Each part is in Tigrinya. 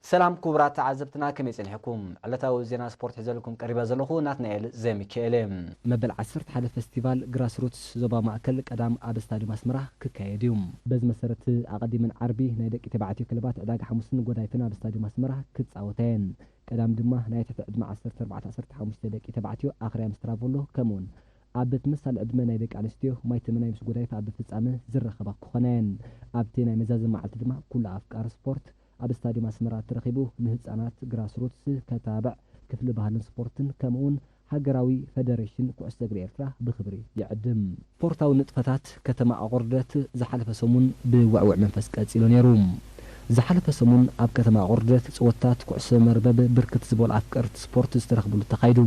ሰላም ክቡራት ተዓዘብትና፣ ከመይ ጸኒሕኩም? ዕለታዊ ዜና ስፖርት ሒዘልኩም ቀሪበ ዘለኹ ናትናኤል ዘሚካኤል እየ። መበል ዓሰርተ ሓደ ፈስቲቫል ግራስሩትስ ዞባ ማእከል ቀዳም ኣብ ስታድዩም ኣስመራ ክካየድ እዩ። በዚ መሰረት ኣቐዲመን ዓርቢ ናይ ደቂ ተባዕትዮ ክለባት ዕዳጋ ሓሙስን ጎዳይፍን ኣብ ስታድዩም ኣስመራ ክጻወታ እየን። ቀዳም ድማ ናይ ትሕቲ ዕድመ ዓሰርተ ኣርባዕተ ዓሰርተ ሓሙሽተ ደቂ ተባዕትዮ ኣኽርያ ምስ ትራቮሎ ከምኡውን ኣብ ቤት ምሳል ዕድመ ናይ ደቂ ኣንስትዮ ማይ ተመናይ ምስ ጎዳይፍ ኣብ ፍጻመ ዝራኸባ ክኾና እየን። ኣብቲ ናይ መዛዘሚ መዓልቲ ድማ ኩሉ ኣፍቃሪ ስፖርት ኣብ ስታድዩም ኣስመራ ተረኺቡ ንህጻናት ግራስሩትስ ከተባብዕ ክፍሊ ባህልን ስፖርትን ከምኡውን ሃገራዊ ፈደሬሽን ኩዕሶ እግሪ ኤርትራ ብኽብሪ ይዕድም። ስፖርታዊ ንጥፈታት ከተማ ኣቑርደት ዝሓለፈ ሰሙን ብውዕውዕ መንፈስ ቀጺሉ ነይሩ። ዝሓለፈ ሰሙን ኣብ ከተማ ኣቑርደት ጸወታት ኩዕሶ መርበብ ብርክት ዝበሉ ኣፍቀርቲ ስፖርት ዝተረኽብሉ ተኻይዱ።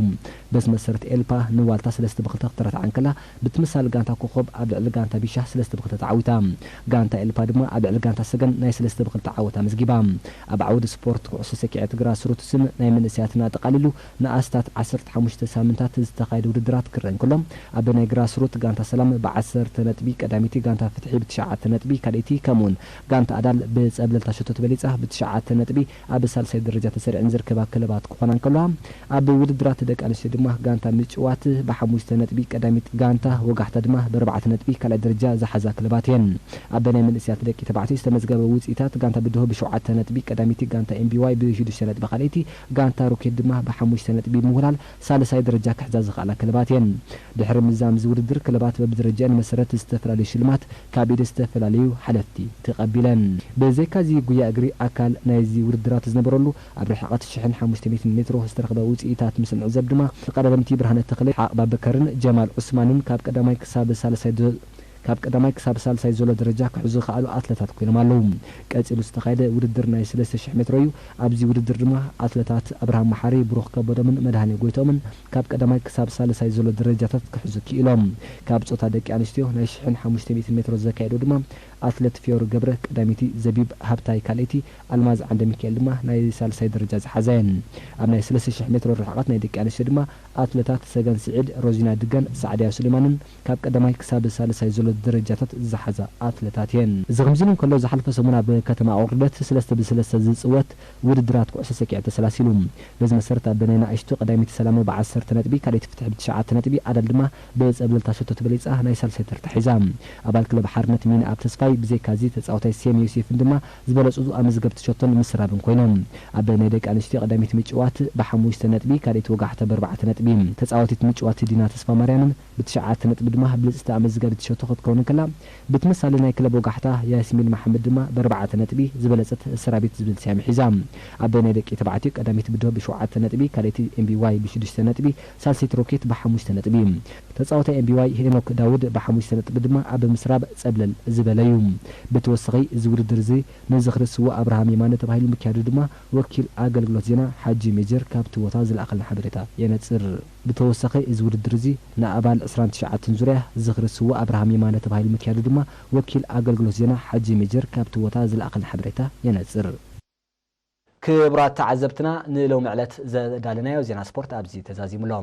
በዚ መሰረት ኤልፓ ንዋልታ ሰለስተ ብክልተ ክትረትዓ እንከላ ብትምሳል ጋንታ ኮኾብ ኣብ ልዕሊ ጋንታ ቢሻ ሰለስተ ብክልተ ተዓዊታ። ጋንታ ኤልፓ ድማ ኣብ ልዕሊ ጋንታ ሰገን ናይ ሰለስተ ብክልተ ዓወት ኣመዝጊባ። ኣብ ዓውዲ ስፖርት ኩዕሶ ሰኪዐት ግራስሩትስን ናይ መንእሰያትን ኣጠቓሊሉ ንኣስታት ዓሰርተ ሓሙሽተ ሳምንታት ዝተኻየደ ውድድራት ክረአ እንከሎ፣ ኣብ ናይ ግራስሩት ጋንታ ሰላም ብዓሰርተ ነጥቢ ቀዳሚቲ፣ ጋንታ ፍትሒ ብትሽዓተ ነጥቢ ካልኣይቲ፣ ከምኡውን ጋንታ ኣዳል ብጸብለልታ ሸቶ ተበሊጻ ብትሽዓተ ነጥቢ ኣብ ሳልሳይ ደረጃ ተሰሪዐን ዝርከባ ክለባት ክኾና እንከለዋ፣ ኣብ ውድድራት ደቂ ኣንስትዮ ድማ ጋንታ ምጭዋት ብሓሙሽተ ነጥቢ ቀዳሚት፣ ጋንታ ወጋሕታ ድማ ብኣርባዕተ ነጥቢ ካልኣይ ደረጃ ዝሓዛ ክለባት እየን። ኣብ ናይ መንእሰያት ደቂ ተባዕትዮ ዝተመዝገበ ውጽኢታት፣ ጋንታ ብድሆ ብሸውዓተ ነጥቢ ቀዳሚቲ፣ ጋንታ ኤምቢዋይ ብሽዱሽተ ነጥቢ ካልኣይቲ፣ ጋንታ ሮኬት ድማ ብሓሙሽተ ነጥቢ ምውላል ሳልሳይ ደረጃ ክሕዛ ዝኽኣላ ክለባት እየን። ድሕሪ ምዛም እዚ ውድድር፣ ክለባት በብደረጃን መሰረት ዝተፈላለዩ ሽልማት ካብ ኢድ ዝተፈላለዩ ሓለፍቲ ተቐቢለን። ብዘይካዚ፣ ጉያ እግሪ ኣካል ናይዚ ውድድራት ዝነበረሉ ኣብ ርሕቐት ሽሕን ሓሙሽተ ሚእትን ሜትሮ ዝተረኽበ ውጽኢታት ምስ እንዕዘብ ድማ፣ ቀዳለምቲ ብርሃነ ተኽለ፣ ሓቕ ባበከርን ጀማል ዑስማንን ካብ ቀዳማይ ክሳብ ሳልሳይ ደ-፣ ካብ ቀዳማይ ክሳብ ሳልሳይ ዘሎ ደረጃ ክሕዙ ዝኸኣሉ ኣትለታት ኮይኖም ኣለዉ። ቀጺሉ ዝተኻየደ ውድድር ናይ ሰለስተ ሽሕ ሜትሮ እዩ። ኣብዚ ውድድር ድማ ኣትለታት ኣብርሃም መሓሪ፣ ብሩኽ ከበዶምን መድሃኔ ጎይቶምን ካብ ቀዳማይ ክሳብ ሳልሳይ ዘሎ ደረጃታት ክሕዙ ክኢሎም። ካብ ጾታ ደቂ ኣንስትዮ ናይ ሽሕን ሓሙሽተ ሚእትን ሜትሮ ዘካየዱ ድማ ኣትለት ፊዮሪ ገብረ ቀዳሚቲ፣ ዘቢብ ሃብታይ ካልኣይቲ፣ ኣልማዝ ዓንደ ሚካኤል ድማ ናይ ሳልሳይ ደረጃ ዝሓዛ እየን። ኣብ ናይ ሰለስተ ሽሕ ሜትሮ ርሕቐት ናይ ደቂ ኣንስትዮ ድማ ኣትለታት ሰገን ስዒድ፣ ሮዚና ድገን ሳዕድያ ሱሌማንን ካብ ቀዳማይ ክሳብ ሳልሳይ ዘሎ ደረጃታት ዝሓዛ ኣትለታት እየን። እዚ ከምዚ ኢሉ እንከሎ፣ ዝሓለፈ ሰሙን ኣብ ከተማ ኣቑርደት ሰለስተ ብሰለስተ ዝጽወት ውድድራት ኩዕሶ ሰኪዐት ተሰላሲሉ። በዚ መሰረት፣ ኣብ ናይ ንኣሽቱ ቀዳሚት ሰላም ብዓሰርተ ነጥቢ፣ ካልኣይቲ ፍትሒ ብትሽዓተ ነጥቢ፣ ኣዳል ድማ ብጸብለልታ ሸቶ ተበሊጻ ናይ ሳልሳይ ተርታ ሒዛ። ኣባል ክለብ ሓርነት ሚንኣብ ተስፋይ፣ ብዘይካዚ ተጻዋታይ ሴም ዮሴፍን ድማ ዝበለጹ ኣመዝገብቲ ሸቶን ምስራብን ኮይኖም። ኣብ ናይ ደቂ ኣንስትዮ ቀዳሚት ምጭዋት ብሓሙሽተ ነጥቢ፣ ካልኣይቲ ወጋሕታ ብኣርባዕተ ነጥቢ፣ ተጻዋቲት ምጭዋት ዲና ተስፋ ማርያምን ብትሽዓተ ነጥቢ ድማ ብልጽቲ ኣመዝጋቢት ሸቶ ክትከውን እንከላ፣ ብትምሳሌ ናይ ክለብ ወጋሕታ ያስሚን መሓመድ ድማ ብኣርባዕተ ነጥቢ ዝበለጸት ሰራቢት ዝብል ስያሜ ሒዛ። ኣብ ናይ ደቂ ተባዕትዮ ቀዳሚት ብድሆ ብሸውዓተ ነጥቢ፣ ካልኣይቲ ኤምቢዋይ ብሽዱሽተ ነጥቢ፣ ሳልሰይቲ ሮኬት ብሓሙሽተ ነጥቢ። ተጻዋታይ ኤምቢዋይ ሄኖክ ዳውድ ብሓሙሽተ ነጥቢ ድማ ኣብ ምስራብ ጸብለል ዝበለ እዩ። ብተወሳኺ፣ እዚ ውድድር እዚ ንዝኽሪ ስዉእ ኣብርሃም የማነ ተባሂሉ ምክያዱ ድማ ወኪል ኣገልግሎት ዜና ሓጂ ሜጀር ካብቲ ቦታ ዝለኣኸልና ሓበሬታ የነጽር። ብተወሳኺ፣ እዚ ውድድር እዚ ንኣባል ዕስራን ትሽዓተን ዙርያ ዝኽሪ ስዉእ ኣብርሃም የማነ ተባሂሉ ምክያዱ ድማ ወኪል ኣገልግሎት ዜና ሓጂ ሜጀር ካብቲ ቦታ ዝለኣኸልና ሓበሬታ የነጽር። ክቡራት ተዓዘብትና፣ ንሎሚ ዕለት ዘዳለናዮ ዜና ስፖርት ኣብዚ ተዛዚሙ ኣሎ።